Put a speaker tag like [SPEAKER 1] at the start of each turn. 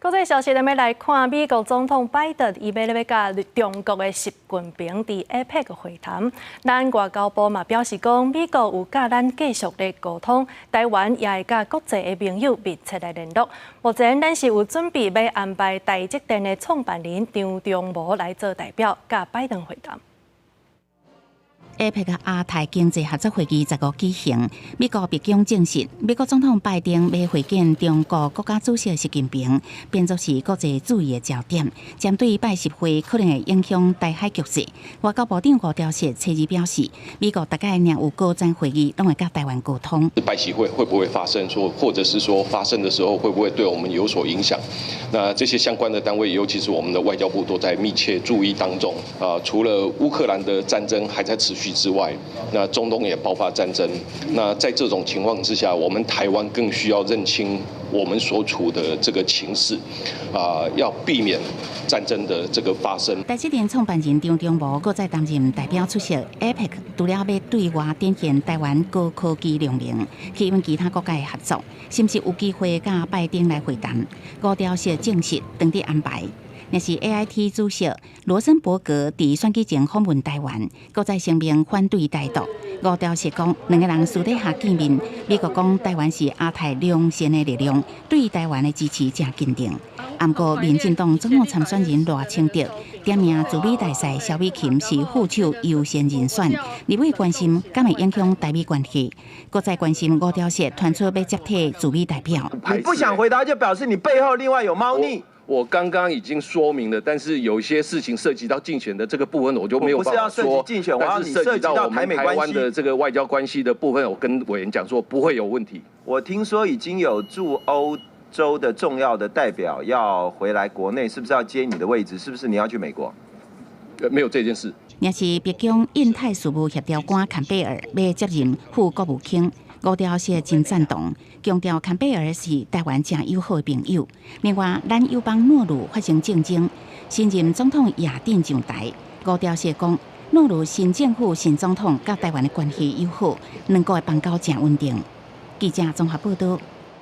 [SPEAKER 1] 國際消息，咱欲來看美國總統拜登，伊欲咧欲佮中國的習近平佇 APEC 會談。咱外交部嘛表示講，美國有佮咱繼續咧溝通，台灣也會佮國際的盟友密切來聯絡。目前咱是有準備欲安排台積電的創辦人張忠謀來做代表，佮拜登會談。
[SPEAKER 2] APEC 亞太經濟合作會議15舉行，美國白宮證實，美國總統拜登欲會見中國國家主席習近平，變作是國際注意的焦點。針對拜習會可能會影響台海局勢，外交部長吳釗燮初二表示，美國逐擺若有高層會議，攏會佮台灣溝通。
[SPEAKER 3] 拜習會會不會發生？說，或者是說發生的時候，會不會對我們有所影響？那這些相關的單位，尤其是我們的外交部，都在密切注意當中。啊，除了烏克蘭的戰爭還在持續之外，那中東也爆發戰爭。那在這種情況之下，我們台灣更需要認清我們所處的這個情勢，啊，要避免戰爭的這個發生。
[SPEAKER 2] 台積電創辦人張忠謀閣再擔任代表出席 APEC，除了欲對外展現台灣高科技量能，吸引其他國家的合作，是毋是有機會佮拜登來會談？吳釗燮證實，當佇安排。若是 AIT 主席羅森伯格佇選舉前訪問台灣，閣再聲明反對台獨。吳釗燮講，兩個人私底下見面，美國講台灣是亞太良善的力量，對台灣的支持誠堅定。毋過，民進黨總統參選人賴清德點名駐美大使蕭美琴是副手優先人選，立委關心敢會影響台美關係，閣再關心吳釗燮傳出欲接替駐美代表。
[SPEAKER 4] 你不想回答，就表示你背後另外有貓膩。
[SPEAKER 5] 我剛剛已經說明了，但是有些事情涉及到競選的這個部分，我就沒有辦法說。
[SPEAKER 4] 競選，
[SPEAKER 5] 但是涉及到我們台灣的這個外交關係的部分，我跟委員講說不會有問題。
[SPEAKER 4] 我聽說已經有駐歐洲的重要的代表要回來國內，是不是要接你的位置？是不是你要去美國？
[SPEAKER 5] 沒有這件事。
[SPEAKER 2] 若是白宮印太事務協調官坎貝爾欲接任副國務卿，吳釗燮真贊同，強調坎貝爾是台灣誠友好的朋友。另外，咱友邦諾魯發生戰爭，新任總統亞頓上台，吳釗燮講，諾魯新政府新總統佮台灣的關係友好，兩國的邦交誠穩定。記者綜合報道。